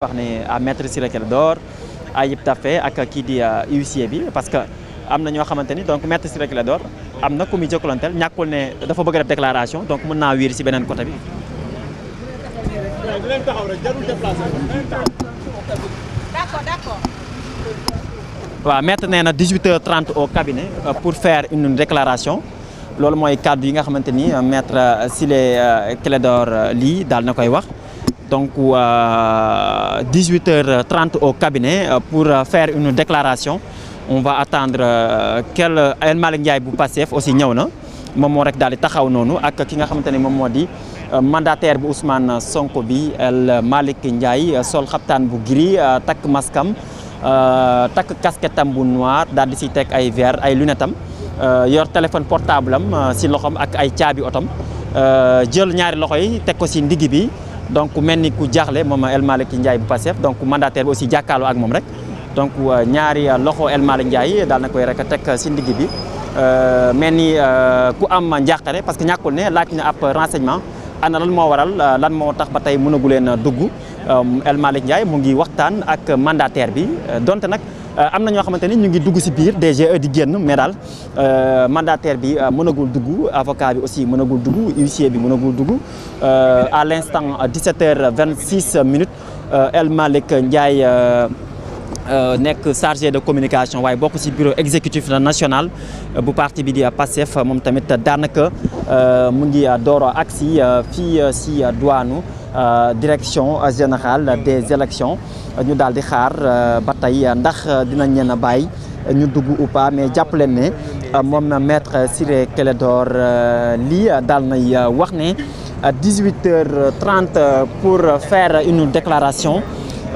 wax ne à maître Ciré Clédor Ayib Daffé ak kii di huissier bi parce que am na ñoo xamante ni donc maître Ciré Clédor am na ku muy jokkalanteel ñàkkul ne dafa bëgg a def déclaration donc mën naa wiir si beneen côté bi. D'accord. waaw maître nee na 18h30 au cabinet pour faire une déclaration loolu mooy kàddu yi nga xamante ni maître Ciré Clédor lii daal na koy wax. Donc 18h30 au cabinet pour faire une déclaration. On va attendre El Malick Ndiaye bu Pastef aussi ñëw na moom moo rek daal di taxaw noonu ak ki nga xamante ni moom moo di mandataire bu Ousmane Sonko bi El Malick Ndiaye sol xaptaan bu gris takk maskam takk casquette am bu noir daal di si teg ay verre ay lunettes am yor téléphone portable am si loxom ak ay caabi otom jël ñaari loxo yi teg ko si ndigg bi. Donc mel ni ku jaaxle moom El Malick Ndiaye bu Pastef donc mandataire bi aussi jàkkaarloo ak moom rek donc ñaari loxo El Malick Ndiaye daal na koy rek teg si ndigg bi mel ni ku am njàqare parce que ñàkkul ne laaj na ab renseignement ana lan moo waral lan moo tax ba tey mënagu leen dugg El Malick Ndiaye mu ngi waxtaan ak mandataire bi donte nag am na ñoo xamante ni ñu ngi dugg si biir DGE di génn mais daal mandataire bi mënagul dugg avocat bi aussi mënagul dugg huissier bi mënagul dugg à l'instant 17h26 El Malick Ndiaye nekk chargé de communication waaye bokk ci bureau exécutif national bu parti bi di Pastef moom tamit daanaka mu ngi door a agsi fii ci douane direction générale des élections ñu daal di xaar ba tey ndax dinañ leen a bàyyi ñu dugg ou pas mais jàpp leen ne moom maître Ciré Clédor lii daal nay wax ne 18h30 pour faire une déclaration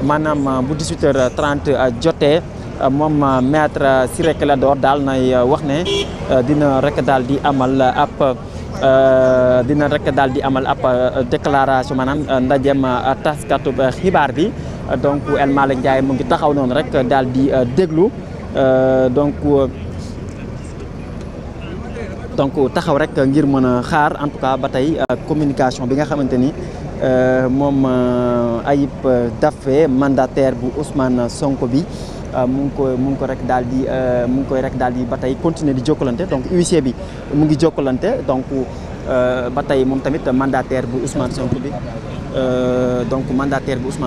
maanaam bu 18h30 jotee moom maître Ciré Clédor daal nay wax ne dina rek daal di amal ab déclaration maanaam ndajem taskatu xibaar bi donc El Malick Ndiaye mu ngi taxaw noonu rek daal di déglu donc taxaw rek ngir mën a xaar en tout cas ba tey communication bi nga xamante ni moom Ayib Daffé mandataire bu Ousmane Sonko bi mu ngi ko rek daal di ba tey continuer di jokkalante donc huissier bi mu ngi jokkalante donc ba tey moom tamit mandataire bu Ousmane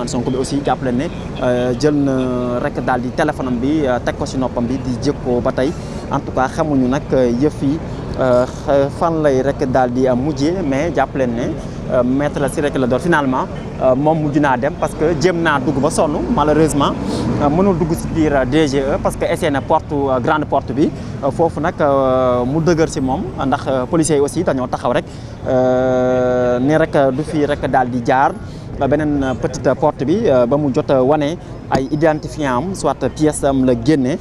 Sonko bi aussi jàppale ne jël na rek daal di téléphone am bi teg ko si noppam bi di jëkkoo ba tey en tout cas xamuñu nag yëf yi fan lay rek daal di mujjee mais jàppale ne maître Ciré Clédor finalement moom mujj naa dem parce que jéem naa dugg ba sonn malheureusement mënul dugg si biir DGE parce que essayé na grande porte bi foofu nag mu dëgër si moom ndax policiers yi aussi dañoo taxaw rek ne rek du fi rek daal di jaar beneen petite porte bi ba mu jot wane ay identifiant am soit pièce am la génne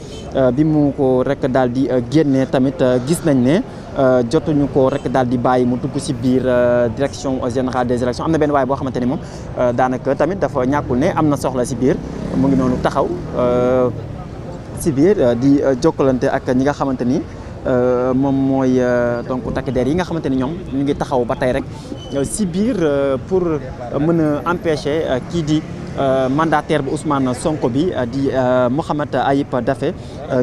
bi mu ko rek daal di génne tamit gis nañ ne jotuñu ko rek daal di bàyyi mu dugg si biir direction générale des élections am na benn waay boo xamante ni moom daanaka tamit dafa ñàkkul ne am na soxla si biir mu ngi noonu taxaw si biir di jokkalante ak ñi nga xamante ni moom mooy donc takk der yi nga xamante ni ñoom ñu ngi taxaw ba tey rek si biir pour mën a empêcher kii di mandataire bu Ousmane Sonko bi di Mouhamed Ayib Daffé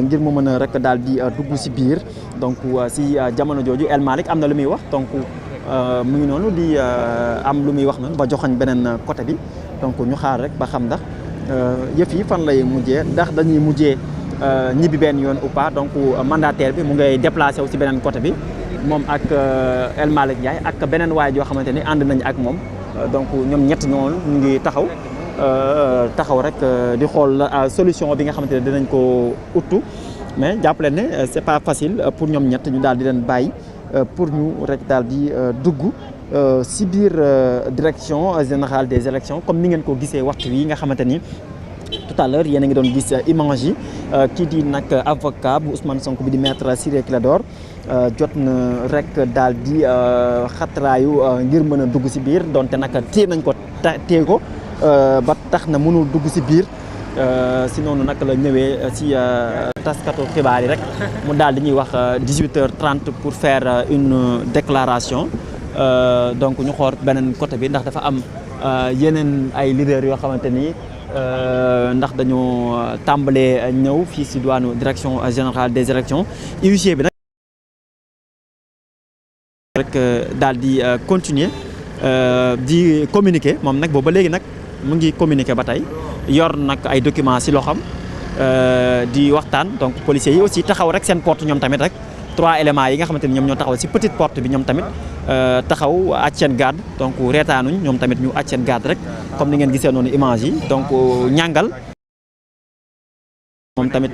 ngir mu mën a rek daal di dugg si biir donc si jamono jooju El Malick am na lu muy wax donc mu ngi noonu di am lu muy wax noonu ba joxañ beneen côté bi donc ñu xaar rek ba xam ndax yëf yi fan lay mujjee ndax dañuy mujjee ñibbi benn yoon ou pas donc mandataire bi mu ngay déplacé wu si beneen côté bi moom ak El Malick Ndiaye ak beneen waay joo xamante ni ànd nañ ak moom donc ñoom ñett ñoonu ñu ngi taxaw rek di xool solution bi nga xamante ne dinañ ko uttu mais jàppale ne c'est pas facile pour ñoom ñett ñu daal di leen bàyyi pour ñu rek daal di dugg si biir direction générale des élections comme ni ngeen ko gisee waxtu wi nga xamante ni tout à l'heure yéen a ngi doon gis image yi kii di nag avocat bu Ousmane Sonko bi di maître Ciré Clédor jot na rek daal di xatraayu ngir mën a dugg si biir donte nag téye nañ ko téye ko ba tax na mënul dugg si biir si noonu nag la ñëwee si taskatu xibaar yi rek mu daal di ñuy wax 18h30 pour faire une déclaration donc ñu xool beneen côté bi ndax dafa am yeneen ay leaders yoo xamante ni ndax dañoo tàmbalee ñëw fii si douane direction générale des élections huissier bi nag rek daal di continuer di communiquer moom nag boobu ba léegi nag mu ngi communiquer ba tey yor nag ay documents si loxoom di waxtaan donc policiers yi aussi taxaw rek seen porte ñoom tamit rek 3 éléments yi nga xamante ni ñoom ñoo taxaw si petite porte bi ñoom tamit taxaw àcc seen garde donc reetaanuñ ñoom tamit ñu àcc seen garde rek comme ni ngeen gisee noonu image yi donc ñàngal moom tamit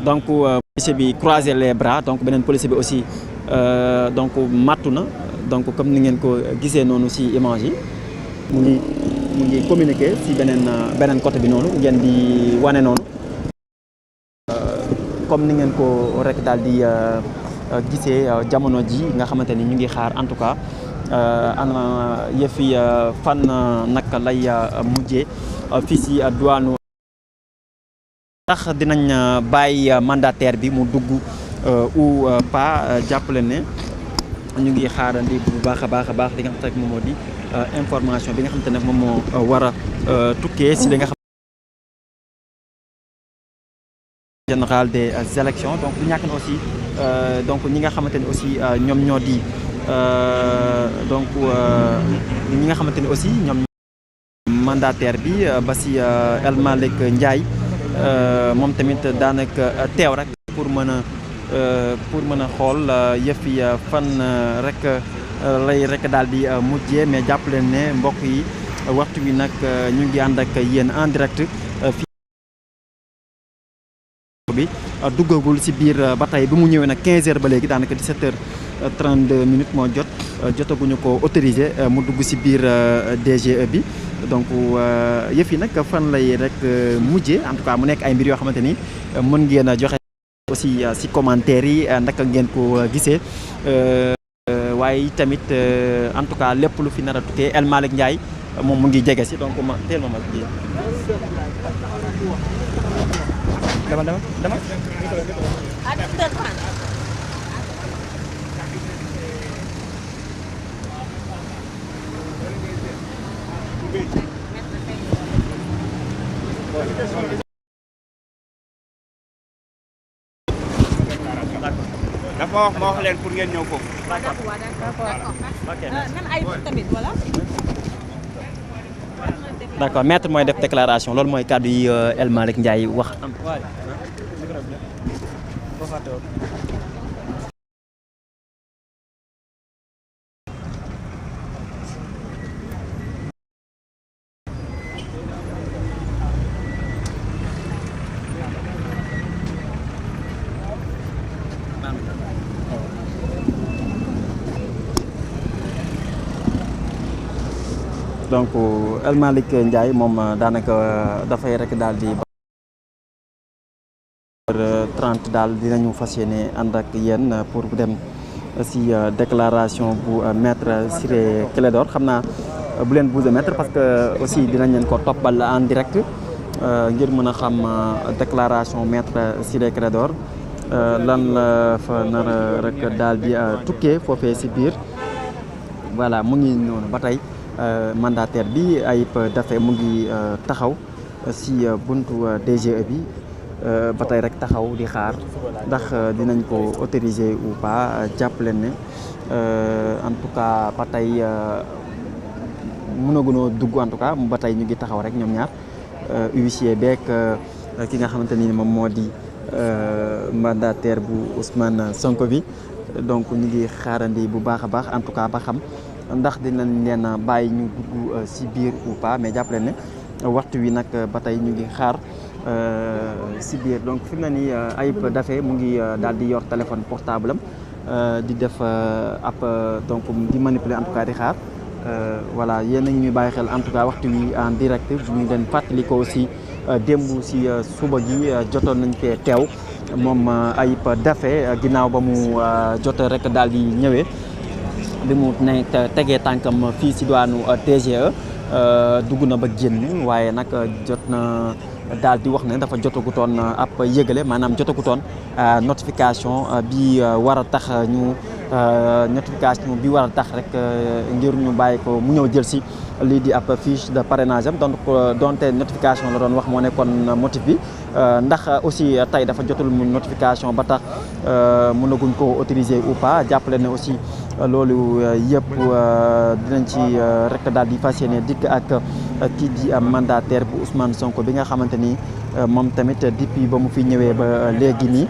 donc policier bi croiser les bras donc beneen policier bi aussi donc mattu na donc comme ni ngeen ko gisee noonu si image yi mu ngi communiquer si beneen côté bi noonu ngeen di wane noonu comme ni ngeen ko rek daal di gisee jamono ji nga xamante ni ñu ngi xaar en tout cas ana yëfi fan naka lay mujjee fii si douane tax dinañ bàyyi mandataire bi mu dugg ou pas jàppale ne ñu ngi xaarandi bu baax a baax li nga xamante ne moom moo di information bi nga xamante ne moom moo war a tukkee si li nga xam général des élections donc du ñàkk na aussi donc ñi nga xamante ne aussi ñoom ñoo di donc ñi nga xamante ne aussi ñoom mandataire bi ba si El Malick Ndiaye moom tamit daanaka teew rek pour mën a xool yëf yi fan rek lay rek daal di mujjee mais jàpp leen ne mbokk yi waxtu wi nag ñu ngi ànd ak yéen en direct fii bi duggagul si biir ba tey bi mu ñëwee nag 15h ba léegi daanaka 17h32 minutes moo jotaguñu ko autorisé mu dugg si biir DGE bi donc yëf yi nag fan lay rek mujjee en tout cas mu nekk ay mbir yoo xamante ni mën ngeen a joxe aussi si commentaire yi ndaka ngeen ko gisee waaye tamit en tout cas lépp lu fi nar a tukkee El Malick Ndiaye moom mu ngi jege si donc ma teel ma ji dama dafa wax ma wax leen pour ngeen ñëw foofu. d'accord maître mooy def déclaration loolu mooy kàddu yi El Malick Ndiaye wax. donc El Malick Ndiaye moom daanaka dafay rek daal di 30 daal dinañu fas yéene ànd ak yéen pour dem si déclaration bu maître Ciré Clédor xam naa bu leen bouger maître parce que aussi dinañ leen ko toppal en direct ngir mën a xam déclaration maître Ciré Clédor lan la fa nar a rek daal di tukkee foofee si biir voilà mu ngi noonu ba tey. mandataire bi Ayib Daffé mu ngi taxaw si buntu DGE bi ba tey rek taxaw di xaar ndax dinañ ko autoriser ou pas jàpp leen ne en tout cas ba tey mënagunoo dugg en tout cas ba tey ñu ngi taxaw rek ñoom ñaar huissier beeg ki nga xamante ni moom moo di mandataire bu Ousmane Sonko bi donc ñu ngi xaarandi bu baax a baax en tout cas ba xam. ndax dinañ leen bàyyi ñu dugg si biir ou pas mais jàppale ne waxtu wi nag ba tey ñu ngi xaar si biir donc fi mu ne nii Ayib Daffé mu ngi daal di yor téléphone portable am di def ab donc di manipuler en tout cas di xaar voilà yéen a ngi ñuy bàyyi xel en tout cas waxtu wi en direct bu ñu leen fàttali ko aussi démb si suba gi jotoon nañ fee teew moom Ayib Daffé ginnaaw ba mu jot rek daal di ñëwee. bi mu ne tegee tànkam fii si douane DGE dugg na ba génn waaye nag jot na daal di wax ne dafa jotagutoon ab yëgale maanaam jotagutoon notification bi war a tax ñu notification bi war a tax rek ngir ñu bàyyi ko mu ñëw jël si lii di ab fiche de parrainage am donc donte notification la doon wax moo nekkoon motif bi ndax aussi tey dafa jotul mu notification ba tax mënaguñ ko autoriser ou pas jàppale ne aussi loolu yëpp dinañ ci rek daal di fas yéene dikk ak kii di mandataire bu Ousmane Sonko bi nga xamante ni moom tamit depuis ba mu fi ñëwee ba léegi nii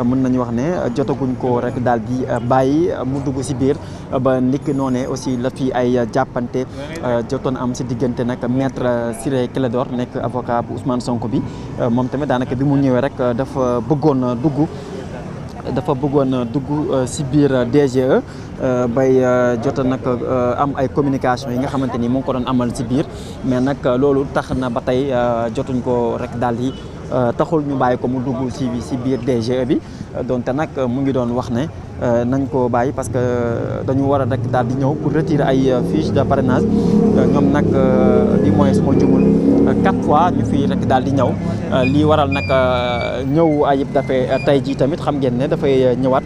mën nañu wax ne jotaguñ ko rek daal di bàyyi mu dugg si biir ba niki noonee aussi la fi ay jàppante jotoon am si diggante nag maître Ciré Clédor nekk avocat bu Ousmane Sonko bi moom tamit daanaka bi mu ñëwee rek dafa bëggoon dugg si biir DGE bay jota nag am ay communication yi nga xamante ni mu ngi ko doon amal si biir mais nag loolu tax na ba tey jotuñ ko rek daal di taxul ñu bàyyi ko mu dugg si biir DGE bi donte nag mu ngi doon wax ne nañ ko bàyyi parce que dañu war a rek daal di ñëw pour retirer ay fiche de parrainage ñoom nag di mooy suma jumul 4 fois ñu fi rek daal di ñëw lii waral nag ñëw Ayib Daffé tey jii tamit xam ngeen ne dafay ñëwaat